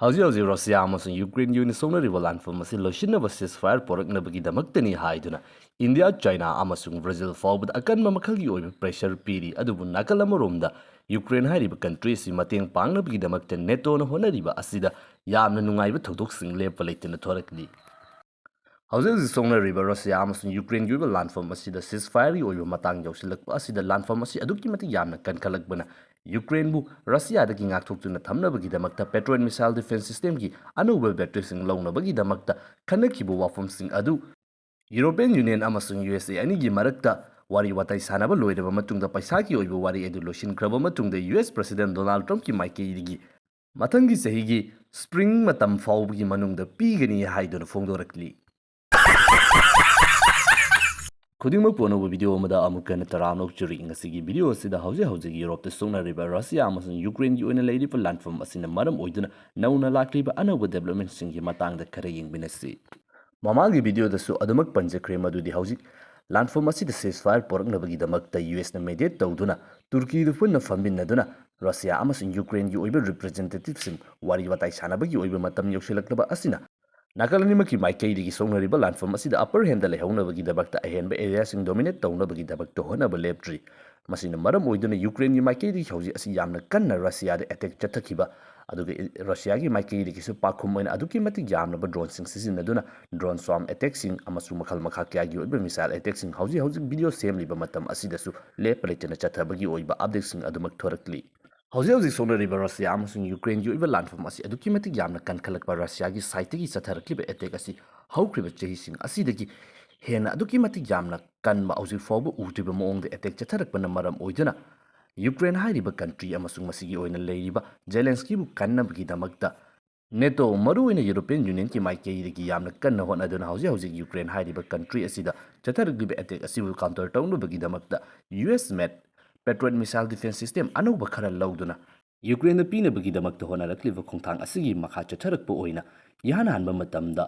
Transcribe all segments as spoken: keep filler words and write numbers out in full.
ꯍꯧꯖꯤꯛ ꯍꯧꯖꯤꯛ ꯔꯁꯤꯌꯥ ꯑꯃꯁꯨꯡ ꯌꯨꯀ꯭ꯔꯦꯟꯒꯤ ꯑꯣꯏꯅ ꯁꯣꯛꯅꯔꯤꯕ ꯂꯥꯟꯐꯝ ꯑꯁꯤ ꯂꯣꯏꯁꯤꯟꯅꯕ ceasefire ꯄꯨꯔꯛꯅꯕꯒꯤꯗꯃꯛꯇꯅꯤ ꯍꯥꯏꯗꯨꯅ ꯏꯟꯗꯤꯌꯥ, ꯆꯥꯏꯅꯥ ꯑꯃꯁꯨꯡ ꯕ꯭ꯔꯥꯖꯤꯜ ꯐꯥꯎꯕꯗ ꯑꯀꯟꯕ ꯃꯈꯜꯒꯤ ꯑꯣꯏꯕ pressure ꯄꯤꯔꯤ꯫ ꯑꯗꯨꯕꯨ ꯅꯥꯀꯜ ꯑꯃꯔꯣꯝꯗ ꯌꯨꯀ꯭ꯔꯦꯟ ꯍꯥꯏꯔꯤꯕ country ꯑꯁꯤ ꯃꯇꯦꯡ ꯄꯥꯡꯅꯕꯒꯤꯗꯃꯛꯇ NATOꯅ ꯍꯣꯠꯅꯔꯤꯕ ꯑꯁꯤꯗ ꯌꯥꯝꯅ ꯅꯨꯡꯉꯥꯏꯕ ꯊꯧꯗꯣꯛꯁꯤꯡ ꯂꯦꯞꯄ ꯂꯩꯇꯅ ꯊꯣꯔꯛꯂꯤ꯫ ꯍꯧꯖꯤꯛ ꯍꯧꯖꯤꯛ ꯁꯣꯛꯅꯔꯤꯕ ꯔꯁꯤꯌꯥ ꯑꯃꯁꯨꯡ ꯌꯨꯀ꯭ꯔꯦꯟꯒꯤ ꯑꯣꯏꯕ ꯂꯥꯟꯐꯝ ꯑꯁꯤꯗ ceasefireꯒꯤ ꯑꯣꯏꯕ ꯃꯇꯥꯡ ꯌꯧꯁꯤꯜꯂꯛꯄ ꯑꯁꯤꯗ ꯂꯥꯟꯐꯝ ꯑꯁꯤ ꯑꯗꯨꯛꯀꯤ ꯃꯇꯤꯛ ꯌꯥꯝꯅ ꯀꯟꯈꯠꯂꯛꯄꯅ ꯌꯨꯀ꯭ꯔꯦꯟꯕꯨ ꯔꯁꯤꯌꯥꯗꯒꯤ ꯉꯥꯛꯊꯣꯛꯇꯨꯅ ꯊꯝꯅꯕꯒꯤꯗꯃꯛꯇ Patriot missile defence systemꯒꯤ ꯑꯅꯧꯕ batteryꯁꯤꯡ ꯂꯧꯅꯕꯒꯤꯗꯃꯛꯇ ꯈꯟꯅꯈꯤꯕ ꯋꯥꯐꯝꯁꯤꯡ ꯑꯗꯨ European Union ꯑꯃꯁꯨꯡ USA ꯑꯅꯤꯒꯤ ꯃꯔꯛꯇ ꯋꯥꯔꯤ ꯋꯥꯇꯥꯏ ꯁꯥꯟꯅꯕ ꯂꯣꯏꯔꯕ ꯃꯇꯨꯡꯗ ꯄꯩꯁꯥꯒꯤ ꯑꯣꯏꯕ ꯋꯥꯔꯤ ꯑꯗꯨ ꯂꯣꯏꯁꯤꯟꯈ꯭ꯔꯕ ꯃꯇꯨꯡꯗ US President Donald Trumpꯀꯤ ꯃꯥꯏꯀꯩꯗꯒꯤ ꯃꯊꯪꯒꯤ ꯆꯍꯤꯒꯤ spring ꯃꯇꯝ ꯐꯥꯎꯕꯒꯤ ꯃꯅꯨꯡꯗ ꯄꯤꯒꯅꯤ ꯍꯥꯏꯗꯨꯅ ꯐꯣꯡꯗꯣꯔꯛꯂꯤ꯫ ꯈꯨꯗꯤꯡꯃꯛꯄꯨ ꯑꯅꯧꯕ video ꯑꯃꯗ ꯑꯃꯨꯛ ꯍꯟꯅ ꯇꯔꯥꯝꯅ ꯑꯣꯛꯆꯔꯤ꯫ ꯉꯁꯤꯒꯤ video ꯑꯁꯤꯗ ꯍꯧꯖꯤꯛ ꯍꯧꯖꯤꯛ ꯌꯨꯔꯣꯞꯇ ꯁꯣꯛꯅꯔꯤꯕ ꯔꯁꯤꯌꯥ ꯑꯃꯁꯨꯡ ꯌꯨꯀ꯭ꯔꯦꯟꯒꯤ ꯑꯣꯏꯅ ꯂꯩꯔꯤꯕ ꯂꯥꯟꯐꯝ ꯑꯁꯤꯅ ꯃꯔꯝ ꯑꯣꯏꯗꯨꯅ ꯅꯧꯅ ꯂꯥꯛꯂꯤꯕ ꯑꯅꯧꯕ developmentꯁꯤꯡꯒꯤ ꯃꯇꯥꯡꯗ ꯈꯔ ꯌꯦꯡꯃꯤꯟꯅꯁꯤ꯫ ꯃꯃꯥꯡꯒꯤ videoꯗꯁꯨ ꯑꯗꯨꯃꯛ ꯄꯟꯖꯈ꯭ꯔꯦ ꯃꯗꯨꯗꯤ ꯍꯧꯖꯤꯛ ꯂꯥꯟꯐꯝ ꯑꯁꯤꯗ ceasefire ꯄꯨꯔꯛꯅꯕꯒꯤꯗꯃꯛꯇ USꯅ mediate ꯇꯧꯗꯨꯅ ꯇꯨꯔꯀꯤꯗ ꯄꯨꯟꯅ ꯐꯝꯃꯤꯟꯅꯗꯨꯅ ꯔꯁꯤꯌꯥ ꯑꯃꯁꯨꯡ ꯌꯨꯀ꯭ꯔꯦꯟꯒꯤ ꯑꯣꯏꯕ representativeꯁꯤꯡ ꯋꯥꯔꯤ ꯋꯥꯇꯥꯏ ꯁꯥꯟꯅꯕꯒꯤ ꯑꯣꯏꯕ ꯃꯇꯝ ꯌꯧꯁꯤꯜꯂꯛꯂꯕ ꯑꯁꯤꯅ ꯅꯥꯀꯜ ꯑꯅꯤꯃꯛꯀꯤ ꯃꯥꯏꯀꯩꯗꯒꯤ ꯁꯣꯛꯅꯔꯤꯕ ꯂꯥꯟꯐꯝ ꯑꯁꯤꯗ upper handꯗ ꯂꯩꯍꯧꯅꯕꯒꯤꯗꯃꯛꯇ ꯑꯍꯦꯟꯕ areaꯁꯤꯡ dominate ꯇꯧꯅꯕꯒꯤꯗꯃꯛꯇ ꯍꯣꯠꯅꯕ ꯂꯦꯞꯇ꯭ꯔꯤ꯫ ꯃꯁꯤꯅ ꯃꯔꯝ ꯑꯣꯏꯗꯨꯅ ꯌꯨꯀ꯭ꯔꯦꯟꯒꯤ ꯃꯥꯏꯀꯩꯗꯒꯤ ꯍꯧꯖꯤꯛ ꯑꯁꯤ ꯌꯥꯝꯅ ꯀꯟꯅ ꯔꯁꯤꯌꯥꯗ attack ꯆꯠꯊꯈꯤꯕ, ꯑꯗꯨꯒ ꯏ-, ꯔꯁꯤꯌꯥꯒꯤ ꯃꯥꯏꯀꯩꯗꯒꯤꯁꯨ ꯄꯥꯛꯈꯨꯝ ꯑꯣꯏꯅ ꯑꯗꯨꯛꯀꯤ ꯃꯇꯤꯛ ꯌꯥꯝꯂꯕ droneꯁꯤꯡ ꯁꯤꯖꯤꯟꯅꯗꯨꯅ drone swarm attackꯁꯤꯡ ꯑꯃꯁꯨꯡ ꯃꯈꯜ ꯃꯈꯥ ꯀꯌꯥꯒꯤ ꯑꯣꯏꯕ missile attackꯁꯤꯡ ꯍꯧꯖꯤꯛ ꯍꯧꯖꯤꯛ video ꯁꯦꯝꯂꯤꯕ ꯃꯇꯝ ꯑꯁꯤꯗꯁꯨ ꯂꯦꯞꯄ ꯂꯩꯇꯅ ꯆꯠꯊꯕꯒꯤ ꯑꯣꯏꯕ updateꯁꯤꯡ ꯑꯗꯨꯃꯛ ꯊꯣꯔꯛꯂꯤ꯫ ꯍꯧꯖꯤꯛ ꯍꯧꯖꯤꯛ ꯁꯣꯛꯅꯔꯤꯕ ꯔꯁꯤꯌꯥ ꯑꯃꯁꯨꯡ ꯌꯨꯀ꯭ꯔꯦꯟꯒꯤ ꯑꯣꯏꯕ ꯂꯥꯟꯐꯝ ꯑꯁꯤ ꯑꯗꯨꯛꯀꯤ ꯃꯇꯤꯛ ꯌꯥꯝꯅ ꯀꯟꯈꯠꯂꯛꯄ ꯔꯁꯤꯌꯥꯒꯤ sideꯇꯒꯤ ꯆꯠꯊꯔꯛꯂꯤꯕ attack ꯑꯁꯤ ꯍꯧꯈ꯭ꯔꯤꯕ ꯆꯍꯤꯁꯤꯡ ꯑꯁꯤꯗꯒꯤ ꯍꯦꯟꯅ ꯑꯗꯨꯛꯀꯤ ꯃꯇꯤꯛ ꯌꯥꯝꯅ ꯀꯟꯕ, ꯍꯧꯖꯤꯛ ꯐꯥꯎꯕ ꯎꯗ꯭ꯔꯤꯕ ꯃꯑꯣꯡꯗ attack ꯆꯠꯊꯔꯛꯄꯅ ꯃꯔꯝ ꯑꯣꯏꯗꯨꯅ ꯌꯨꯀ꯭ꯔꯦꯟ ꯍꯥꯏꯔꯤꯕ country ꯑꯃꯁꯨꯡ ꯃꯁꯤꯒꯤ ꯑꯣꯏꯅ ꯂꯩꯔꯤꯕ Zelenskyꯕꯨ ꯀꯟꯅꯕꯒꯤꯗꯃꯛꯇ NATO, ꯃꯔꯨꯑꯣꯏꯅ European Unionꯀꯤ ꯃꯥꯏꯀꯩꯗꯒꯤ ꯌꯥꯝꯅ ꯀꯟꯅ ꯍꯣꯠꯅꯗꯨꯅ ꯍꯧꯖꯤꯛ ꯍꯧꯖꯤꯛ ꯌꯨꯀ꯭ꯔꯦꯟ ꯍꯥꯏꯔꯤꯕ country ꯑꯁꯤꯗ ꯆꯠꯊꯔꯛꯂꯤꯕ attack ꯑꯁꯤꯕꯨ counter ꯇꯧꯅꯕꯒꯤꯗꯃꯛꯇ US made Patriot missile defence system ꯑꯅꯧꯕ ꯈꯔ ꯂꯧꯗꯨꯅ ꯌꯨꯀ꯭ꯔꯦꯟꯗ ꯄꯤꯅꯕꯒꯤꯗꯃꯛꯇ ꯍꯣꯠꯅꯔꯛꯂꯤꯕ ꯈꯣꯡꯊꯥꯡ ꯑꯁꯤꯒꯤ ꯃꯈꯥ ꯆꯠꯊꯔꯛꯄ ꯑꯣꯏꯅ ꯏꯍꯥꯟ ꯍꯥꯟꯕ ꯃꯇꯝꯗ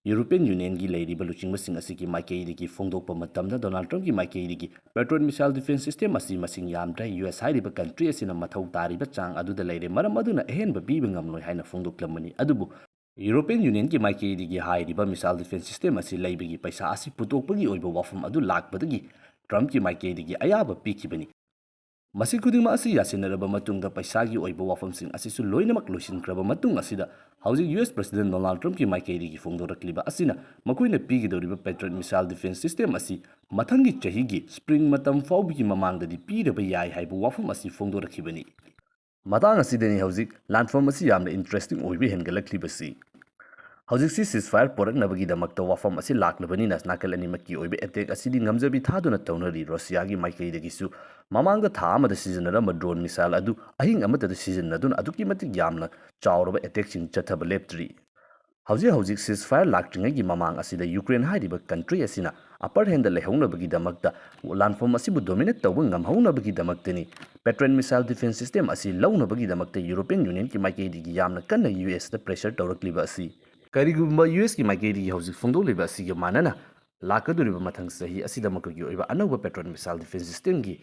ꯌꯨꯔꯣꯄꯤꯌꯟ ꯌꯨꯅꯤꯌꯟꯒꯤ ꯂꯩꯔꯤꯕ ꯂꯨꯆꯤꯡꯕꯁꯤꯡ ꯑꯁꯤꯒꯤ ꯃꯥꯏꯀꯩꯗꯒꯤ ꯐꯣꯡꯗꯣꯛꯄ ꯃꯇꯝꯗ, ꯗꯣꯅꯥꯜꯗ ꯇ꯭ꯔꯝꯞꯀꯤ ꯃꯥꯏꯀꯩꯗꯒꯤ Patriot missile defense system ꯑꯁꯤ ꯃꯁꯤꯡ ꯌꯥꯝꯗ꯭ꯔꯦ, ꯌꯨ ꯑꯦꯁ ꯍꯥꯏꯔꯤꯕ ꯀꯟꯇ꯭ꯔꯤ ꯑꯁꯤꯅ ꯃꯊꯧ ꯇꯥꯔꯤꯕ ꯆꯥꯡ ꯑꯗꯨꯗ ꯂꯩꯔꯦ, ꯃꯔꯝ ꯑꯗꯨꯅ ꯑꯍꯦꯟꯕ ꯄꯤꯕ ꯉꯝꯂꯣꯏ ꯍꯥꯏꯅ ꯐꯣꯡꯗꯣꯛꯂꯝꯕꯅꯤ꯫ ꯑꯗꯨꯕꯨ ꯌꯨꯔꯣꯄꯤꯌꯟ ꯌꯨꯅꯤꯌꯟꯒꯤ ꯃꯥꯏꯀꯩꯗꯒꯤ ꯍꯥꯏꯔꯤꯕ missile defense system ꯑꯁꯤ ꯂꯩꯕꯒꯤ ꯄꯩꯁꯥ ꯑꯁꯤ ꯄꯨꯊꯣꯛꯄꯒꯤ ꯑꯣꯏꯕ ꯋꯥꯐꯝ ꯑꯗꯨ ꯂꯥꯛꯄꯗꯒꯤ ꯇ꯭ꯔꯝꯞꯀꯤ ꯃꯥꯏꯀꯩꯗꯒꯤ ꯑꯌꯥꯕ ꯄꯤꯈꯤꯕꯅꯤ꯫ ꯃꯁꯤ ꯈꯨꯗꯤꯡꯃꯛ ꯑꯁꯤ ꯌꯥꯁꯤꯟꯅꯔꯕ ꯃꯇꯨꯡꯗ, ꯄꯩꯁꯥꯒꯤ ꯑꯣꯏꯕ ꯋꯥꯐꯝꯁꯤꯡ ꯑꯁꯤꯁꯨ ꯂꯣꯏꯅꯃꯛ ꯂꯣꯏꯁꯤꯟꯈ꯭ꯔꯕ ꯃꯇꯨꯡ ꯑꯁꯤꯗ, ꯍꯧꯖꯤꯛ ꯌꯨ ꯑꯦꯁ President ꯗꯣꯅꯥꯜꯗ ꯇ꯭ꯔꯝꯞꯀꯤ ꯃꯥꯏꯀꯩꯗꯒꯤ ꯐꯣꯡꯗꯣꯔꯛꯂꯤꯕ ꯑꯁꯤꯅ ꯃꯈꯣꯏꯅ ꯄꯤꯒꯗꯧꯔꯤꯕ Patriot missile defense system ꯑꯁꯤ ꯃꯊꯪꯒꯤ ꯆꯍꯤꯒꯤ spring ꯃꯇꯝ ꯐꯥꯎꯕꯒꯤ ꯃꯃꯥꯡꯗꯗꯤ ꯄꯤꯔꯕ ꯌꯥꯏ ꯍꯥꯏꯕ ꯋꯥꯐꯝ ꯑꯁꯤ ꯐꯣꯡꯗꯣꯔꯛꯈꯤꯕꯅꯤ꯫ ꯃꯇꯥꯡ ꯑꯁꯤꯗꯅꯤ ꯍꯧꯖꯤꯛ ꯂꯥꯟꯐꯝ ꯑꯁꯤ ꯌꯥꯝꯅ interesting ꯑꯣꯏꯕ ꯍꯦꯟꯒꯠꯂꯛꯂꯤꯕꯁꯤ꯫ ꯍꯧꯖꯤꯛꯁꯤ ceasefire ꯄꯨꯔꯛꯅꯕꯒꯤꯗꯃꯛꯇ ꯋꯥꯐꯝ ꯑꯁꯤ ꯂꯥꯛꯂꯕꯅꯤꯅ, ꯅꯥꯀꯜ ꯑꯅꯤꯃꯛꯀꯤ ꯑꯣꯏꯕ attack ꯑꯁꯤꯗꯤ ꯉꯝꯖꯕꯤ ꯊꯥꯗꯨꯅ ꯇꯧꯅꯔꯤ꯫ ꯔꯁꯤꯌꯥꯒꯤ ꯃꯥꯏꯀꯩꯗꯒꯤꯁꯨ ꯃꯃꯥꯡꯗ ꯊꯥ ꯑꯃꯗ ꯁꯤꯖꯤꯟꯅꯔꯝꯕ drone missile ꯑꯗꯨ ꯑꯍꯤꯡ ꯑꯃꯠꯇꯗ ꯁꯤꯖꯤꯟꯅꯗꯨꯅ ꯑꯗꯨꯛꯀꯤ ꯃꯇꯤꯛ ꯌꯥꯝꯅ ꯆꯥꯎꯔꯕ attackꯁꯤꯡ ꯆꯠꯊꯕ ꯂꯦꯞꯇ꯭ꯔꯤ꯫ ꯍꯧꯖꯤꯛ ꯍꯧꯖꯤꯛ ceasefire ꯂꯥꯛꯇ꯭ꯔꯤꯉꯩꯒꯤ ꯃꯃꯥꯡ ꯑꯁꯤꯗ ꯌꯨꯀ꯭ꯔꯦꯟ ꯍꯥꯏꯔꯤꯕ ꯀꯟꯇ꯭ꯔꯤ ꯑꯁꯤꯅ upper handꯗ ꯂꯩꯍꯧꯅꯕꯒꯤꯗꯃꯛꯇ, ꯂꯥꯟꯐꯝ ꯑꯁꯤꯕꯨ dominate ꯇꯧꯕ ꯉꯝꯍꯧꯅꯕꯒꯤꯗꯃꯛꯇꯅꯤ꯫ Patriot missile defense system ꯑꯁꯤ ꯂꯧꯅꯕꯒꯤꯗꯃꯛꯇ ꯌꯨꯔꯣꯄꯤꯌꯟ ꯌꯨꯅꯤꯌꯟꯒꯤ ꯃꯥꯏꯀꯩꯗꯒꯤ ꯌꯥꯝꯅ ꯀꯟꯅ ꯌꯨ ꯑꯦꯁꯇ pressure ꯇꯧꯔꯛꯂꯤꯕ ꯑꯁꯤ꯫ ꯀꯔꯤꯒꯨꯝꯕ ꯌꯨ ꯑꯦꯁꯀꯤ ꯃꯥꯏꯀꯩꯗꯒꯤ ꯍꯧꯖꯤꯛ ꯐꯣꯡꯗꯣꯛꯂꯤꯕ ꯑꯁꯤꯒ ꯃꯥꯟꯅꯅ ꯂꯥꯛꯀꯗꯧꯔꯤꯕ ꯃꯊꯪ ꯆꯍꯤ ꯑꯁꯤꯗ ꯃꯈꯣꯏꯒꯤ ꯑꯣꯏꯕ ꯑꯅꯧꯕ Patriot missile defense systemꯒꯤ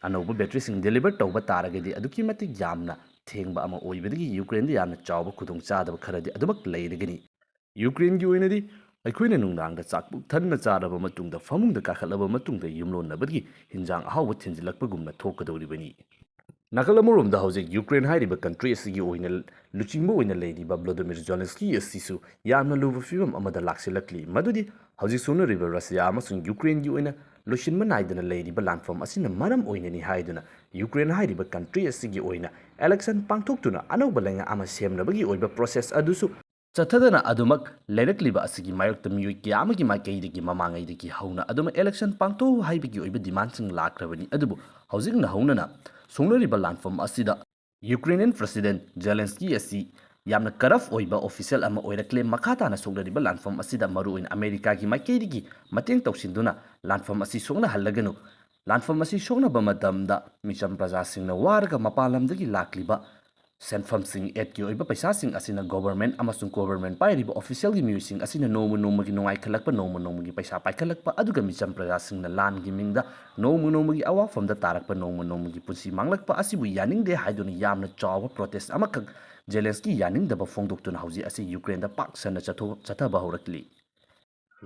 ꯑꯅꯧꯕ batteryꯁꯤꯡ deliver ꯇꯧꯕ ꯇꯥꯔꯒꯗꯤ, ꯑꯗꯨꯛꯀꯤ ꯃꯇꯤꯛ ꯌꯥꯝꯅ ꯊꯦꯡꯕ ꯑꯃ ꯑꯣꯏꯕꯗꯒꯤ ꯌꯨꯀ꯭ꯔꯦꯟꯗ ꯌꯥꯝꯅ ꯆꯥꯎꯕ ꯈꯨꯗꯣꯡꯆꯥꯗꯕ ꯈꯔꯗꯤ ꯑꯗꯨꯃꯛ ꯂꯩꯔꯒꯅꯤ꯫ ꯌꯨꯀ꯭ꯔꯦꯟꯒꯤ ꯑꯣꯏꯅꯗꯤ ꯑꯩꯈꯣꯏꯅ ꯅꯨꯡꯗꯥꯡꯗ ꯆꯥꯛ ꯄꯨꯛ ꯊꯟꯅ ꯆꯥꯔꯕ ꯃꯇꯨꯡꯗ, ꯐꯃꯨꯡꯗ ꯀꯥꯈꯠꯂꯕ ꯃꯇꯨꯡꯗ, ꯌꯨꯝꯂꯣꯟꯅꯕꯒꯤ ꯍꯤꯟꯖꯥꯡ ꯑꯍꯥꯎꯕ ꯊꯤꯟꯖꯤꯜꯂꯛꯄꯒꯨꯝꯅ ꯊꯣꯛꯀꯗꯧꯔꯤꯕꯅꯤ꯫ ꯅꯥꯀꯜ ꯑꯃꯔꯣꯝꯗ ꯍꯧꯖꯤꯛ ꯌꯨꯀ꯭ꯔꯦꯟ ꯍꯥꯏꯔꯤꯕ ꯀꯟꯇ꯭ꯔꯤ ꯑꯁꯤꯒꯤ ꯑꯣꯏꯅ ꯂꯨꯆꯤꯡꯕ ꯑꯣꯏꯅ ꯂꯩꯔꯤꯕ ꯚ꯭ꯂꯣꯗꯤꯃꯤꯔ ꯖꯦꯂꯦꯟꯁꯀꯤ ꯑꯁꯤꯁꯨ ꯌꯥꯝꯅ ꯂꯨꯕ ꯐꯤꯕꯝ ꯑꯃꯗ ꯂꯥꯛꯁꯤꯜꯂꯛꯂꯤ, ꯃꯗꯨꯗꯤ ꯍꯧꯖꯤꯛ ꯁꯣꯛꯅꯔꯤꯕ ꯔꯁꯤꯌꯥ ꯑꯃꯁꯨꯡ ꯌꯨꯀ꯭ꯔꯦꯟꯒꯤ ꯑꯣꯏꯅ ꯂꯣꯏꯁꯤꯟꯕ ꯅꯥꯏꯗꯅ ꯂꯩꯔꯤꯕ ꯂꯥꯟꯐꯝ ꯑꯁꯤꯅ ꯃꯔꯝ ꯑꯣꯏꯅꯅꯤ ꯍꯥꯏꯗꯨꯅ, ꯌꯨꯀ꯭ꯔꯦꯟ ꯍꯥꯏꯔꯤꯕ ꯀꯟꯇ꯭ꯔꯤ ꯑꯁꯤꯒꯤ ꯑꯣꯏꯅ election ꯄꯥꯡꯊꯣꯛꯇꯨꯅ ꯑꯅꯧꯕ ꯂꯩꯉꯥꯛ ꯑꯃ ꯁꯦꯝꯅꯕꯒꯤ ꯑꯣꯏꯕ process ꯑꯗꯨꯁꯨ ꯆꯠꯊꯗꯅ ꯑꯗꯨꯃꯛ ꯂꯩꯔꯛꯂꯤꯕ ꯑꯁꯤꯒꯤ ꯃꯥꯌꯣꯛꯇ ꯃꯤꯑꯣꯏ ꯀꯌꯥ ꯑꯃꯒꯤ ꯃꯥꯏꯀꯩꯗꯒꯤ ꯃꯃꯥꯡꯉꯩꯗꯒꯤ ꯍꯧꯅ ꯑꯗꯨꯃꯛ election ꯄꯥꯡꯊꯣꯛꯎ ꯍꯥꯏꯕꯒꯤ ꯑꯣꯏꯕ demandꯁꯤꯡ ꯂꯥꯛꯈ꯭ꯔꯕꯅꯤ꯫ ꯑꯗꯨꯕꯨ ꯍꯧꯖꯤꯛꯅ ꯍꯧꯅꯅ ꯁꯣꯛꯅꯔꯤꯕ ꯂꯥꯟꯐꯝ ꯑꯁꯤꯗ ꯌꯨꯀ꯭ꯔꯦꯅꯤꯌꯟ President ꯖꯦꯂꯦꯟꯁꯀꯤ ꯑꯁꯤ ꯌꯥꯝꯅ corrupt ꯑꯣꯏꯕ official ꯑꯃ ꯑꯣꯏꯔꯛꯂꯦ꯫ ꯃꯈꯥ ꯇꯥꯅ ꯁꯣꯛꯅꯔꯤꯕ ꯂꯥꯟꯐꯝ ꯑꯁꯤꯗ ꯃꯔꯨꯑꯣꯏꯅ ꯑꯃꯦꯔꯤꯀꯥꯒꯤ ꯃꯥꯏꯀꯩꯗꯒꯤ ꯃꯇꯦꯡ ꯇꯧꯁꯤꯟꯗꯨꯅ ꯂꯥꯟꯐꯝ ꯑꯁꯤ ꯁꯣꯛꯅꯍꯜꯂꯒꯅꯨ꯫ ꯂꯥꯟꯐꯝ ꯑꯁꯤ ꯁꯣꯛꯅꯕ ꯃꯇꯝꯗ ꯃꯤꯆꯝ ꯄ꯭ꯔꯖꯥꯁꯤꯡꯅ ꯋꯥꯔꯒ ꯃꯄꯥꯟ ꯂꯝꯗꯒꯤ ꯂꯥꯛꯂꯤꯕ ꯁꯦꯟꯐꯝꯁꯤꯡ, aid ꯀꯤ ꯑꯣꯏꯕ ꯄꯩꯁꯥꯁꯤꯡ ꯑꯁꯤꯅ government ꯑꯃꯁꯨꯡ government ꯄꯥꯏꯔꯤꯕ official ꯒꯤ ꯃꯤꯑꯣꯏꯁꯤꯡ ꯑꯁꯤꯅ ꯅꯣꯡꯃ ꯅꯣꯡꯃꯒꯤ ꯅꯨꯡꯉꯥꯏꯈꯠꯂꯛꯄ, ꯅꯣꯡꯃ ꯅꯣꯡꯃꯒꯤ ꯄꯩꯁꯥ ꯄꯥꯏꯈꯠꯂꯛꯄ, ꯑꯗꯨꯒ ꯃꯤꯆꯝ ꯄ꯭ꯔꯖꯥꯁꯤꯡꯅ ꯂꯥꯟꯒꯤ ꯃꯤꯡꯗ ꯅꯣꯡꯃ ꯅꯣꯡꯃꯒꯤ ꯑꯋꯥꯐꯝꯗ ꯇꯥꯔꯛꯄ, ꯅꯣꯡꯃ ꯅꯣꯡꯃꯒꯤ ꯄꯨꯟꯁꯤ ꯃꯥꯡꯂꯛꯄ ꯑꯁꯤꯕꯨ ꯌꯥꯅꯤꯡꯗꯦ ꯍꯥꯏꯗꯨꯅ ꯌꯥꯝꯅ ꯆꯥꯎꯕ protest ꯑꯃꯈꯛ ꯖꯦꯂꯦꯟꯁꯀꯤ ꯌꯥꯅꯤꯡꯗꯕ ꯐꯣꯡꯗꯣꯛꯇꯨꯅ ꯍꯧꯖꯤꯛ ꯑꯁꯤ ꯌꯨꯀ꯭ꯔꯦꯟꯗ ꯄꯥꯛ ꯁꯟꯅ ꯆꯠꯊꯣ-, ꯆꯠꯊꯕ ꯍꯧꯔꯛꯂꯤ꯫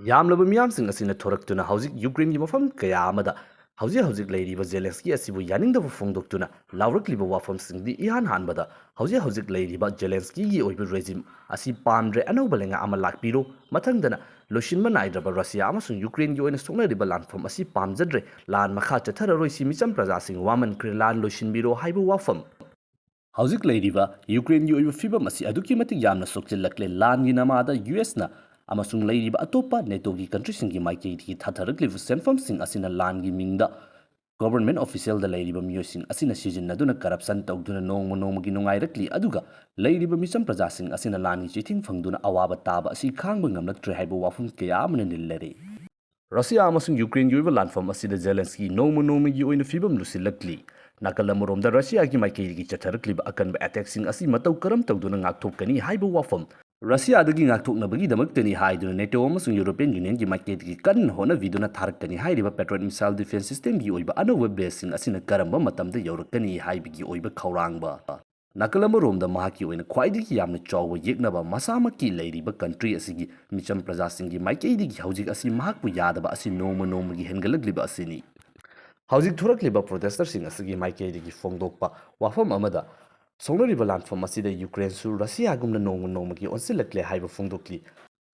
ꯌꯥꯝꯂꯕ ꯃꯤꯌꯥꯝꯁꯤꯡ ꯑꯁꯤꯅ ꯊꯣꯔꯛꯇꯨꯅ ꯍꯧꯖꯤꯛ ꯌꯨꯀ꯭ꯔꯦꯟꯒꯤ ꯃꯐꯝ ꯀꯌꯥ ꯑꯃꯗ ꯍꯧꯖꯤꯛ ꯍꯧꯖꯤꯛ ꯂꯩꯔꯤꯕ ꯖꯦꯂꯦꯟꯁꯀꯤ ꯑꯁꯤꯕꯨ ꯌꯥꯅꯤꯡꯗꯕ ꯐꯣꯡꯗꯣꯛꯇꯨꯅ ꯂꯥꯎꯔꯛꯂꯤꯕ ꯋꯥꯐꯝꯁꯤꯡꯗꯤ ꯏꯍꯥꯟ ꯍꯥꯟꯕꯗ ꯍꯧꯖꯤꯛ ꯍꯧꯖꯤꯛ ꯂꯩꯔꯤꯕ ꯖꯦꯂꯦꯟꯁꯀꯤꯒꯤ ꯑꯣꯏꯕ regime ꯑꯁꯤ ꯄꯥꯝꯗ꯭ꯔꯦ, ꯑꯅꯧꯕ ꯂꯩꯉꯥꯛ ꯑꯃ ꯂꯥꯛꯄꯤꯔꯣ, ꯃꯊꯪꯗꯅ ꯂꯣꯏꯁꯤꯟꯕ ꯅꯥꯏꯗ꯭ꯔꯕ ꯔꯁꯤꯌꯥ ꯑꯃꯁꯨꯡ ꯌꯨꯀ꯭ꯔꯦꯟꯒꯤ ꯑꯣꯏꯅ ꯁꯣꯛꯅꯔꯤꯕ ꯂꯥꯟꯐꯝ ꯑꯁꯤ ꯄꯥꯝꯖꯗ꯭ꯔꯦ, ꯂꯥꯟ ꯃꯈꯥ ꯆꯠꯊꯔꯔꯣꯏꯁꯤ, ꯃꯤꯆꯝ ꯄ꯭ꯔꯖꯥꯁꯤꯡ ꯋꯥꯃꯟꯈ꯭ꯔꯦ, ꯂꯥꯟ ꯂꯣꯏꯁꯤꯟꯕꯤꯔꯣ ꯍꯥꯏꯕ ꯋꯥꯐꯝ꯫ ꯍꯧꯖꯤꯛ ꯂꯩꯔꯤꯕ ꯌꯨꯀ꯭ꯔꯦꯟꯒꯤ ꯑꯣꯏꯕ ꯐꯤꯕꯝ ꯑꯁꯤ ꯑꯗꯨꯛꯀꯤ ꯃꯇꯤꯛ ꯌꯥꯝꯅ ꯁꯣꯛꯆꯤꯜꯂꯛꯂꯦ꯫ ꯂꯥꯟꯒꯤ ꯅꯃꯥꯗ ꯌꯨ ꯑꯦꯁꯅ ꯑꯃꯁꯨꯡ ꯂꯩꯔꯤꯕ ꯑꯇꯣꯞꯄ ꯅꯦꯇꯣꯒꯤ ꯀꯟꯇ꯭ꯔꯤꯁꯤꯡꯒꯤ ꯃꯥꯏꯀꯩꯗꯒꯤ ꯊꯥꯊꯔꯛꯂꯤꯕ ꯁꯦꯟꯐꯝꯁꯤꯡ ꯑꯁꯤꯅ ꯂꯥꯟꯒꯤ ꯃꯤꯡꯗ government official ꯗ ꯂꯩꯔꯤꯕ ꯃꯤꯑꯣꯏꯁꯤꯡ ꯑꯁꯤꯅ ꯁꯤꯖꯤꯟꯅꯗꯨꯅ corruption ꯇꯧꯗꯨꯅ ꯅꯣꯡꯃ ꯅꯣꯡꯃꯒꯤ ꯅꯨꯡꯉꯥꯏꯔꯛꯂꯤ, ꯑꯗꯨꯒ ꯂꯩꯔꯤꯕ ꯃꯤꯆꯝ ꯄ꯭ꯔꯖꯥꯁꯤꯡ ꯑꯁꯤꯅ ꯂꯥꯟꯒꯤ ꯆꯩꯊꯦꯡ ꯐꯪꯗꯨꯅ ꯑꯋꯥꯕ ꯇꯥꯕ ꯑꯁꯤ ꯈꯥꯡꯕ ꯉꯝꯂꯛꯇ꯭ꯔꯦ ꯍꯥꯏꯕ ꯋꯥꯐꯝ ꯀꯌꯥ ꯑꯃꯅ ꯅꯤꯜꯂꯔꯤ꯫ ꯔꯁꯤꯌꯥ ꯑꯃꯁꯨꯡ ꯌꯨꯀ꯭ꯔꯦꯟꯒꯤ ꯑꯣꯏꯕ ꯂꯥꯟꯐꯝ ꯑꯁꯤꯗ ꯖꯦꯂꯦꯟꯁꯀꯤ ꯅꯣꯡꯃ ꯅꯣꯡꯃꯒꯤ ꯑꯣꯏꯅ ꯐꯤꯕꯝ ꯂꯨꯁꯤꯜꯂꯛꯂꯤ꯫ ꯅꯥꯀꯜ ꯑꯃꯔꯣꯝꯗ ꯔꯁꯤꯌꯥꯒꯤ ꯃꯥꯏꯀꯩꯗꯒꯤ ꯆꯠꯊꯔꯛꯂꯤꯕ ꯑꯀꯟꯕ attack ꯁꯤꯡ ꯑꯁꯤ ꯃꯇꯧ ꯀꯔꯝ ꯇꯧꯗꯨꯅ ꯉꯥꯛꯊꯣꯛꯀꯅꯤ ꯍꯥꯏꯕ ꯋꯥꯐꯝ, ꯔꯁꯤꯌꯥꯗꯒꯤ ꯉꯥꯛꯊꯣꯛꯅꯕꯒꯤꯗꯃꯛꯇꯅꯤ ꯍꯥꯏꯗꯨꯅ ꯅꯦꯇꯣ ꯑꯃꯁꯨꯡ ꯌꯨꯔꯣꯄꯤꯌꯟ ꯌꯨꯅꯤꯌꯟꯒꯤ ꯃꯥꯏꯀꯩꯗꯒꯤ ꯀꯟꯅ ꯍꯣꯠꯅꯕꯤꯗꯨꯅ ꯊꯥꯔꯛꯀꯅꯤ ꯍꯥꯏꯔꯤꯕ Patriot missile defence system ꯒꯤ ꯑꯣꯏꯕ ꯑꯅꯧꯕ base ꯁꯤꯡ ꯑꯁꯤꯅ ꯀꯔꯝꯕ ꯃꯇꯝꯗ ꯌꯧꯔꯛꯀꯅꯤ ꯍꯥꯏꯕꯒꯤ ꯑꯣꯏꯕ ꯈꯧꯔꯥꯡꯕ꯫ ꯅꯥꯀꯜ ꯑꯃꯔꯣꯝꯗ ꯃꯍꯥꯛꯀꯤ ꯑꯣꯏꯅ ꯈ꯭ꯋꯥꯏꯗꯒꯤ ꯌꯥꯝꯅ ꯆꯥꯎꯕ ꯌꯦꯛꯅꯕ ꯃꯁꯥꯃꯛꯀꯤ ꯂꯩꯔꯤꯕ country ꯑꯁꯤꯒꯤ ꯃꯤꯆꯝ ꯄ꯭ꯔꯖꯥꯁꯤꯡꯒꯤ ꯃꯥꯏꯀꯩꯗꯒꯤ ꯍꯧꯖꯤꯛ ꯑꯁꯤ ꯃꯍꯥꯛꯄꯨ ꯌꯥꯗꯕ ꯑꯁꯤ ꯅꯣꯡꯃ ꯅꯣꯡꯃꯒꯤ ꯍꯦꯟꯒꯠꯂꯛꯂꯤꯕ ꯑꯁꯤꯅꯤ꯫ ꯍꯧꯖꯤꯛ ꯊꯣꯔꯛꯂꯤꯕ protester ꯁꯤꯡ ꯑꯁꯤꯒꯤ ꯃꯥꯏꯀꯩꯗꯒꯤ ꯐꯣꯡꯗꯣꯛꯄ ꯋꯥꯐꯝ ꯑꯃꯗ, ꯁꯣꯛꯅꯔꯤꯕ ꯂꯥꯟꯐꯝ ꯑꯁꯤꯗ ꯌꯨꯀ꯭ꯔꯦꯟꯁꯨ ꯔꯁꯤꯌꯥꯒꯨꯝꯅ ꯅꯣꯡꯃ ꯅꯣꯡꯃꯒꯤ ꯑꯣꯟꯁꯤꯜꯂꯛꯂꯦ ꯍꯥꯏꯕ ꯐꯣꯡꯗꯣꯛꯂꯤ꯫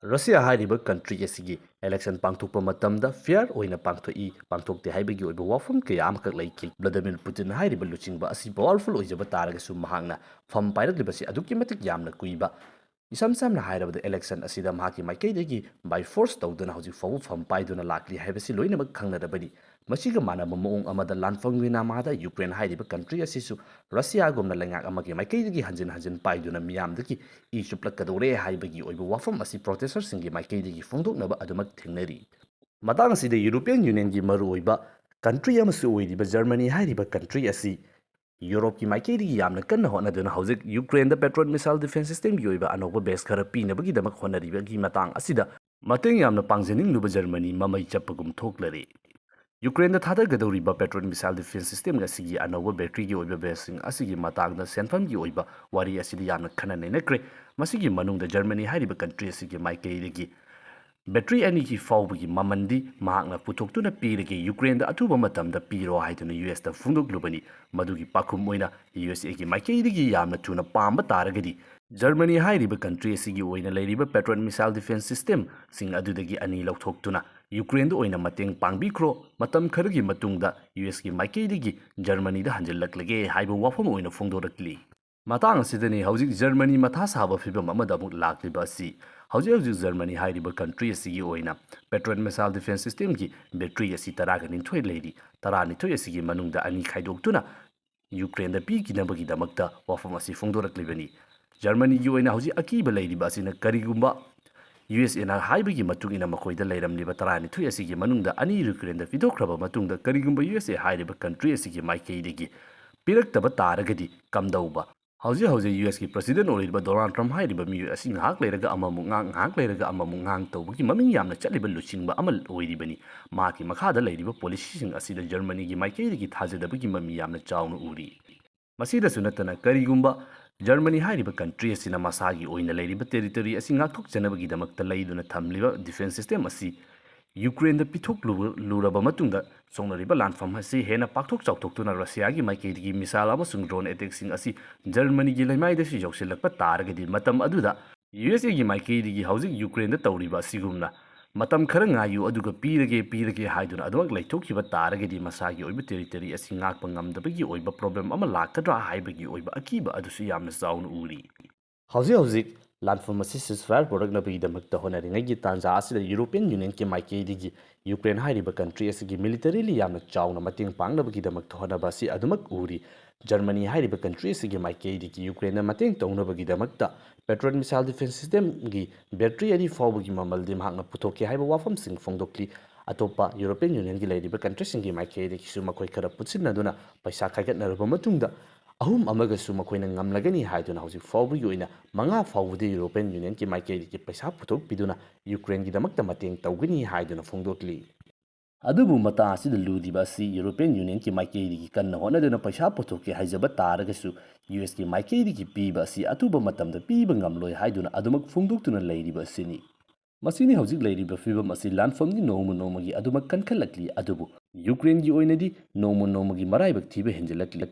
ꯔꯁꯤꯌꯥ ꯍꯥꯏꯔꯤꯕ country ꯑꯁꯤꯒꯤ election ꯄꯥꯡꯊꯣꯛꯄ ꯃꯇꯝꯗ fair ꯑꯣꯏꯅ ꯄꯥꯡꯊꯣꯛꯏ, ꯄꯥꯡꯊꯣꯛꯇꯦ ꯍꯥꯏꯕꯒꯤ ꯑꯣꯏꯕ ꯋꯥꯐꯝ ꯀꯌꯥ ꯑꯃꯈꯛ ꯂꯩꯈꯤ꯫ Vladimir Putin ꯍꯥꯏꯔꯤꯕ ꯂꯨꯆꯤꯡꯕ ꯑꯁꯤ powerful ꯑꯣꯏꯖꯕ ꯇꯥꯔꯒꯁꯨ ꯃꯍꯥꯛꯅ ꯐꯝ ꯄꯥꯏꯔꯛꯂꯤꯕꯁꯤ ꯑꯗꯨꯛꯀꯤ ꯃꯇꯤꯛ ꯌꯥꯝꯅ ꯀꯨꯏꯕ, ꯏꯁꯝ ꯁꯝꯅ ꯍꯥꯏꯔꯕꯗ election ꯑꯁꯤꯗ ꯃꯍꯥꯛꯀꯤ ꯃꯥꯏꯀꯩꯗꯒꯤ by force ꯇꯧꯗꯨꯅ ꯍꯧꯖꯤꯛ ꯐꯥꯎꯕ ꯐꯝ ꯄꯥꯏꯗꯨꯅ ꯂꯥꯛꯂꯤ ꯍꯥꯏꯕꯁꯤ ꯂꯣꯏꯅꯃꯛ ꯈꯪꯅꯔꯕꯅꯤ꯫ ꯃꯁꯤꯒ ꯃꯥꯟꯅꯕ ꯃꯑꯣꯡ ꯑꯃꯗ ꯂꯥꯟꯐꯝꯒꯤ ꯅꯃꯥꯗ ꯌꯨꯀ꯭ꯔꯦꯟ ꯍꯥꯏꯔꯤꯕ country ꯑꯁꯤꯁꯨ ꯔꯁꯤꯌꯥꯒꯨꯝꯅ ꯂꯩꯉꯥꯛ ꯑꯃꯒꯤ ꯃꯥꯏꯀꯩꯗꯒꯤ ꯍꯟꯖꯤꯟ ꯍꯟꯖꯤꯟ ꯄꯥꯏꯗꯨꯅ ꯃꯤꯌꯥꯝꯗꯒꯤ ꯏ ꯆꯨꯞꯂꯛꯀꯗꯧꯔꯦ ꯍꯥꯏꯕꯒꯤ ꯑꯣꯏꯕ ꯋꯥꯐꯝ ꯑꯁꯤ protester ꯁꯤꯡꯒꯤ ꯃꯥꯏꯀꯩꯗꯒꯤ ꯐꯣꯡꯗꯣꯛꯅꯕ ꯑꯗꯨꯃꯛ ꯊꯦꯡꯅꯔꯤ꯫ ꯃꯇꯥꯡ ꯑꯁꯤꯗ ꯌꯨꯔꯣꯄꯤꯌꯟ ꯌꯨꯅꯤꯌꯟꯒꯤ ꯃꯔꯨꯑꯣꯏꯕ country ꯑꯃꯁꯨ ꯑꯣꯏꯔꯤꯕ ꯖꯔꯃꯅꯤ ꯍꯥꯏꯔꯤꯕ country ꯑꯁꯤ ꯌꯨꯔꯣꯞꯀꯤ ꯃꯥꯏꯀꯩꯗꯒꯤ ꯌꯥꯝꯅ ꯀꯟꯅ ꯍꯣꯠꯅꯗꯨꯅ ꯍꯧꯖꯤꯛ ꯌꯨꯀ꯭ꯔꯦꯟꯗ Patriot missile defense systemꯒꯤ ꯑꯣꯏꯕ ꯑꯅꯧꯕ batch ꯈꯔ ꯄꯤꯅꯕꯒꯤꯗꯃꯛ ꯍꯣꯠꯅꯔꯤꯕꯒꯤ ꯃꯇꯥꯡ ꯑꯁꯤꯗ ꯃꯇꯦꯡ ꯌꯥꯝꯅ ꯄꯥꯡꯖꯅꯤꯡꯂꯨꯕ Germany ꯃꯃꯩ ꯆꯞꯄꯒꯨꯝ ꯊꯣꯛꯂꯔꯦ꯫ ꯌꯨꯀ꯭ꯔꯦꯟꯗ ꯊꯥꯗꯒꯗꯧꯔꯤꯕ Patriot missile defense system ꯑꯁꯤꯒꯤ ꯑꯅꯧꯕ batteryꯒꯤ ꯑꯣꯏꯕ batchꯁꯤꯡ ꯑꯁꯤꯒꯤ ꯃꯇꯥꯡꯗ ꯁꯦꯟꯐꯝꯒꯤ ꯑꯣꯏꯕ ꯋꯥꯔꯤ ꯑꯁꯤꯗ ꯌꯥꯝꯅ ꯈꯟꯅ ꯅꯩꯅꯈ꯭ꯔꯦ꯫ ꯃꯁꯤꯒꯤ ꯃꯅꯨꯡꯗ ꯖꯔꯃꯅꯤ ꯍꯥꯏꯔꯤꯕ country ꯑꯁꯤꯒꯤ ꯃꯥꯏꯀꯩꯗꯒꯤ battery ꯑꯅꯤꯒꯤ ꯐꯥꯎꯕꯒꯤ ꯃꯃꯜꯗꯤ ꯃꯍꯥꯛꯅ ꯄꯨꯊꯣꯛꯇꯨꯅ ꯄꯤꯔꯒꯦ, ꯌꯨꯀ꯭ꯔꯦꯟꯗ ꯑꯊꯨꯕ ꯃꯇꯝꯗ ꯄꯤꯔꯣ ꯍꯥꯏꯗꯨꯅ ꯌꯨ ꯑꯦꯁꯇ ꯐꯣꯡꯗꯣꯛꯂꯨꯕꯅꯤ꯫ ꯃꯗꯨꯒꯤ ꯄꯥꯎꯈꯨꯝ ꯑꯣꯏꯅ ꯌꯨ ꯑꯦꯁ ꯑꯦꯒꯤ ꯃꯥꯏꯀꯩꯗꯒꯤ ꯌꯥꯝꯅ ꯊꯨꯅ ꯄꯥꯝꯕ ꯇꯥꯔꯒꯗꯤ ꯖꯔꯃꯅꯤ ꯍꯥꯏꯔꯤꯕ country ꯑꯁꯤꯒꯤ ꯑꯣꯏꯅ ꯂꯩꯔꯤꯕ Patriot missile defense systemꯁꯤꯡ ꯑꯗꯨꯗꯒꯤ ꯑꯅꯤ ꯂꯧꯊꯣꯛꯇꯨꯅ ꯌꯨꯀ꯭ꯔꯦꯟꯗ ꯑꯣꯏꯅ ꯃꯇꯦꯡ ꯄꯥꯡꯕꯤꯈ꯭ꯔꯣ, ꯃꯇꯝ ꯈꯔꯒꯤ ꯃꯇꯨꯡꯗ ꯌꯨ ꯑꯦꯁꯀꯤ ꯃꯥꯏꯀꯩꯗꯒꯤ ꯖꯔꯃꯅꯤꯗ ꯍꯟꯖꯤꯜꯂꯛꯂꯒꯦ ꯍꯥꯏꯕ ꯋꯥꯐꯝ ꯑꯣꯏꯅ ꯐꯣꯡꯗꯣꯔꯛꯂꯤ꯫ ꯃꯇꯥꯡ ꯑꯁꯤꯗꯅꯤ ꯍꯧꯖꯤꯛ ꯖꯔꯃꯅꯤ ꯃꯊꯥ ꯁꯥꯕ ꯐꯤꯚꯝ ꯑꯃꯗ ꯑꯃꯨꯛ ꯂꯥꯛꯂꯤꯕ ꯑꯁꯤ꯫ ꯍꯧꯖꯤꯛ ꯍꯧꯖꯤꯛ ꯖꯔꯃꯅꯤ ꯍꯥꯏꯔꯤꯕ country ꯑꯁꯤꯒꯤ ꯑꯣꯏꯅ Patriot missile defense systemꯒꯤ battery ꯑꯁꯤ ꯇꯔꯥꯒ ꯅꯤꯊꯣꯏ ꯂꯩꯔꯤ꯫ ꯇꯔꯥꯅꯤꯊꯣꯏ ꯑꯁꯤꯒꯤ ꯃꯅꯨꯡꯗ ꯑꯅꯤ ꯈꯥꯏꯗꯣꯛꯇꯨꯅ ꯌꯨꯀ꯭ꯔꯦꯟꯗ ꯄꯤꯈꯤꯅꯕꯒꯤꯗꯃꯛꯇ ꯋꯥꯐꯝ ꯑꯁꯤ ꯐꯣꯡꯗꯣꯔꯛꯂꯤꯕꯅꯤ꯫ ꯖꯔꯃꯅꯤꯒꯤ ꯑꯣꯏꯅ ꯍꯧꯖꯤꯛ ꯑꯀꯤꯕ ꯂꯩꯔꯤꯕ ꯑꯁꯤꯅ ꯀꯔꯤꯒꯨꯝꯕ ꯌꯨ ꯑꯦꯁ ꯑꯦꯅ ꯍꯥꯏꯕꯒꯤ ꯃꯇꯨꯡ ꯏꯟꯅ ꯃꯈꯣꯏꯗ ꯂꯩꯔꯝꯂꯤꯕ ꯇꯔꯥꯅꯤꯊꯣꯏ ꯑꯁꯤꯒꯤ ꯃꯅꯨꯡꯗ ꯑꯅꯤ ꯌꯨꯀ꯭ꯔꯦꯟꯗ ꯄꯤꯊꯣꯛꯈ꯭ꯔꯕ ꯃꯇꯨꯡꯗ ꯀꯔꯤꯒꯨꯝꯕ ꯌꯨ ꯑꯦꯁ ꯑꯦ ꯍꯥꯏꯔꯤꯕ country ꯑꯁꯤꯒꯤ ꯃꯥꯏꯀꯩꯗꯒꯤ ꯄꯤꯔꯛꯇꯕ ꯇꯥꯔꯒꯗꯤ ꯀꯝꯗꯧꯕ? ꯍꯧꯖꯤꯛ ꯍꯧꯖꯤꯛ ꯌꯨ ꯑꯦꯁꯀꯤ president ꯑꯣꯏꯔꯤꯕ ꯗꯣꯅꯥꯜꯗ ꯇ꯭ꯔꯝꯞ ꯍꯥꯏꯔꯤꯕ ꯃꯤꯑꯣꯏ ꯑꯁꯤ ꯉꯥꯏꯍꯥꯛ ꯂꯩꯔꯒ ꯑꯃꯃꯨꯛ ꯉꯥꯡ, ꯉꯥꯏꯍꯥꯛ ꯂꯩꯔꯒ ꯑꯃꯃꯨꯛ ꯉꯥꯡ ꯇꯧꯕꯒꯤ ꯃꯃꯤꯡ ꯌꯥꯝꯅ ꯆꯠꯂꯤꯕ ꯂꯨꯆꯤꯡꯕ ꯑꯃ ꯑꯣꯏꯔꯤꯕꯅꯤ꯫ ꯃꯍꯥꯛꯀꯤ ꯃꯈꯥꯗ ꯂꯩꯔꯤꯕ policyꯁꯤꯡ ꯑꯁꯤꯗ ꯖꯔꯃꯅꯤꯒꯤ ꯃꯥꯏꯀꯩꯗꯒꯤ ꯊꯥꯖꯗꯕꯒꯤ ꯃꯃꯤ ꯌꯥꯝꯅ ꯆꯥꯎꯅ ꯎꯔꯤ꯫ ꯃꯁꯤꯗꯁꯨ ꯅꯠꯇꯅ ꯀꯔꯤꯒꯨꯝꯕ ꯖꯔꯃꯅꯤ ꯍꯥꯏꯔꯤꯕ country ꯑꯁꯤꯅ ꯃꯁꯥꯒꯤ ꯑꯣꯏꯅ ꯂꯩꯔꯤꯕ territory ꯑꯁꯤ ꯉꯥꯛꯊꯣꯛꯆꯅꯕꯒꯤꯗꯃꯛꯇ ꯂꯩꯗꯨꯅ ꯊꯝꯂꯤꯕ defense system ꯑꯁꯤ ꯌꯨꯀ꯭ꯔꯦꯟꯗ ꯄꯤꯊꯣꯛꯂꯨꯔꯕ ꯃꯇꯨꯡꯗ ꯁꯣꯛꯅꯔꯤꯕ ꯂꯥꯟꯐꯝ ꯑꯁꯤ ꯍꯦꯟꯅ ꯄꯥꯛꯊꯣꯛ ꯆꯥꯎꯊꯣꯛꯇꯨꯅ ꯔꯁꯤꯌꯥꯒꯤ ꯃꯥꯏꯀꯩꯗꯒꯤ missile ꯑꯃꯁꯨꯡ drone attackꯁꯤꯡ ꯑꯁꯤ ꯖꯔꯃꯅꯤꯒꯤ ꯂꯩꯃꯥꯏꯗꯁꯨ ꯌꯧꯁꯤꯜꯂꯛꯄ ꯇꯥꯔꯒꯗꯤ ꯃꯇꯝ ꯑꯗꯨꯗ ꯌꯨ ꯑꯦꯁ ꯑꯦꯒꯤ ꯃꯥꯏꯀꯩꯗꯒꯤ ꯍꯧꯖꯤꯛ ꯌꯨꯀ꯭ꯔꯦꯟꯗ ꯇꯧꯔꯤꯕ ꯑꯁꯤꯒꯨꯝꯅ ꯃꯇꯝ ꯈꯔ ꯉꯥꯏꯌꯨ ꯑꯗꯨꯒ ꯄꯤꯔꯒꯦ, ꯄꯤꯔꯒꯦ ꯍꯥꯏꯗꯨꯅ ꯑꯗꯨꯃꯛ ꯂꯩꯊꯣꯛꯈꯤꯕ ꯇꯥꯔꯒꯗꯤ ꯃꯁꯥꯒꯤ ꯑꯣꯏꯕ territory ꯑꯁꯤ ꯉꯥꯛꯄ ꯉꯝꯗꯕꯒꯤ ꯑꯣꯏꯕ problem ꯑꯃ ꯂꯥꯛꯀꯗ꯭ꯔꯥ ꯍꯥꯏꯕꯒꯤ ꯑꯣꯏꯕ ꯑꯀꯤꯕ ꯑꯗꯨꯁꯨ ꯌꯥꯝꯅ ꯆꯥꯎꯅ ꯎꯔꯤ꯫ ꯍꯧꯖꯤꯛ ꯍꯧꯖꯤꯛ ꯂꯥꯟꯐꯝ ꯑꯁꯤ ceasefire ꯄꯨꯔꯛꯅꯕꯒꯤꯗꯃꯛꯇ ꯍꯣꯠꯅꯔꯤꯉꯩꯒꯤ ꯇꯥꯟꯖꯥ ꯑꯁꯤꯗ European Unionꯒꯤ ꯃꯥꯏꯀꯩꯗꯒꯤ ꯌꯨꯀ꯭ꯔꯦꯟ ꯍꯥꯏꯔꯤꯕ country ꯑꯁꯤꯒꯤ militarily ꯌꯥꯝꯅ ꯆꯥꯎꯅ ꯃꯇꯦꯡ ꯄꯥꯡꯅꯕꯒꯤꯗꯃꯛꯇ ꯍꯣꯠꯅꯕ ꯑꯁꯤ ꯑꯗꯨꯃꯛ ꯎꯔꯤ꯫ ꯖꯔꯃꯅꯤ ꯍꯥꯏꯔꯤꯕ country ꯑꯁꯤꯒꯤ ꯃꯥꯏꯀꯩꯗꯒꯤ ꯌꯨꯀ꯭ꯔꯦꯟꯗ ꯃꯇꯦꯡ ꯇꯧꯅꯕꯒꯤꯗꯃꯛꯇ Patriot missile defense systemꯒꯤ battery ꯑꯅꯤ ꯐꯥꯎꯕꯒꯤ ꯃꯃꯜꯗꯤ ꯃꯍꯥꯛꯅ ꯄꯨꯊꯣꯛꯀꯦ ꯍꯥꯏꯕ ꯋꯥꯐꯝꯁꯤꯡ ꯐꯣꯡꯗꯣꯛꯂꯤ꯫ ꯑꯇꯣꯞꯄ European Unionꯒꯤ ꯂꯩꯔꯤꯕ countryꯁꯤꯡꯒꯤ ꯃꯥꯏꯀꯩꯗꯒꯤꯁꯨ ꯃꯈꯣꯏ ꯈꯔ ꯄꯨꯟꯁꯤꯟꯅꯗꯨꯅ ꯄꯩꯁꯥ ꯈꯥꯏꯒꯠꯅꯔꯕ ꯃꯇꯨꯡꯗ ꯑꯍꯨꯝ ꯑꯃꯒꯁꯨ ꯃꯈꯣꯏꯅ ꯉꯝꯂꯒꯅꯤ ꯍꯥꯏꯗꯨꯅ ꯍꯧꯖꯤꯛ ꯐꯥꯎꯕꯒꯤ ꯑꯣꯏꯅ ꯃꯉꯥ ꯐꯥꯎꯕꯗꯤ European Unionꯒꯤ ꯃꯥꯏꯀꯩꯗꯒꯤ ꯄꯩꯁꯥ ꯄꯨꯊꯣꯛꯄꯤꯗꯨꯅ ꯌꯨꯀ꯭ꯔꯦꯟꯒꯤꯗꯃꯛꯇ ꯃꯇꯦꯡ ꯇꯧꯒꯅꯤ ꯍꯥꯏꯗꯨꯅ ꯐꯣꯡꯗꯣꯛꯂꯤ꯫ ꯑꯗꯨꯕꯨ ꯃꯇꯥ ꯑꯁꯤꯗ ꯂꯨꯔꯤꯕ ꯑꯁꯤ European Unionꯒꯤ ꯃꯥꯏꯀꯩꯗꯒꯤ ꯀꯟꯅ ꯍꯣꯠꯅꯗꯨꯅ ꯄꯩꯁꯥ ꯄꯨꯊꯣꯛꯀꯦ ꯍꯥꯏꯖꯕ ꯇꯥꯔꯒꯁꯨ, USꯀꯤ ꯃꯥꯏꯀꯩꯗꯒꯤ ꯄꯤꯕ ꯑꯁꯤ ꯑꯊꯨꯕ ꯃꯇꯝꯗ ꯄꯤꯕ ꯉꯝꯂꯣꯏ ꯍꯥꯏꯗꯨꯅ ꯑꯗꯨꯃꯛ ꯐꯣꯡꯗꯣꯛꯇꯨꯅ ꯂꯩꯔꯤꯕ ꯑꯁꯤꯅꯤ꯫ ꯃꯁꯤꯅꯤ ꯍꯧꯖꯤꯛ ꯂꯩꯔꯤꯕ ꯐꯤꯕꯝ ꯑꯁꯤ ꯂꯥꯟꯐꯝꯗꯤ ꯅꯣꯡꯃ ꯅꯣꯡꯃꯒꯤ ꯑꯗꯨꯃꯛ ꯀꯟꯈꯠꯂꯛꯂꯤ, ꯑꯗꯨꯕꯨ ꯌꯨꯀ꯭ꯔꯦꯟꯒꯤ ꯑꯣꯏꯅꯗꯤ ꯅꯣꯡꯃ ꯅꯣꯡꯃꯒꯤ ꯃꯔꯥꯏꯕꯛ ꯊꯤꯕ ꯍꯦꯟꯖꯤꯜꯂꯛꯂꯤ꯫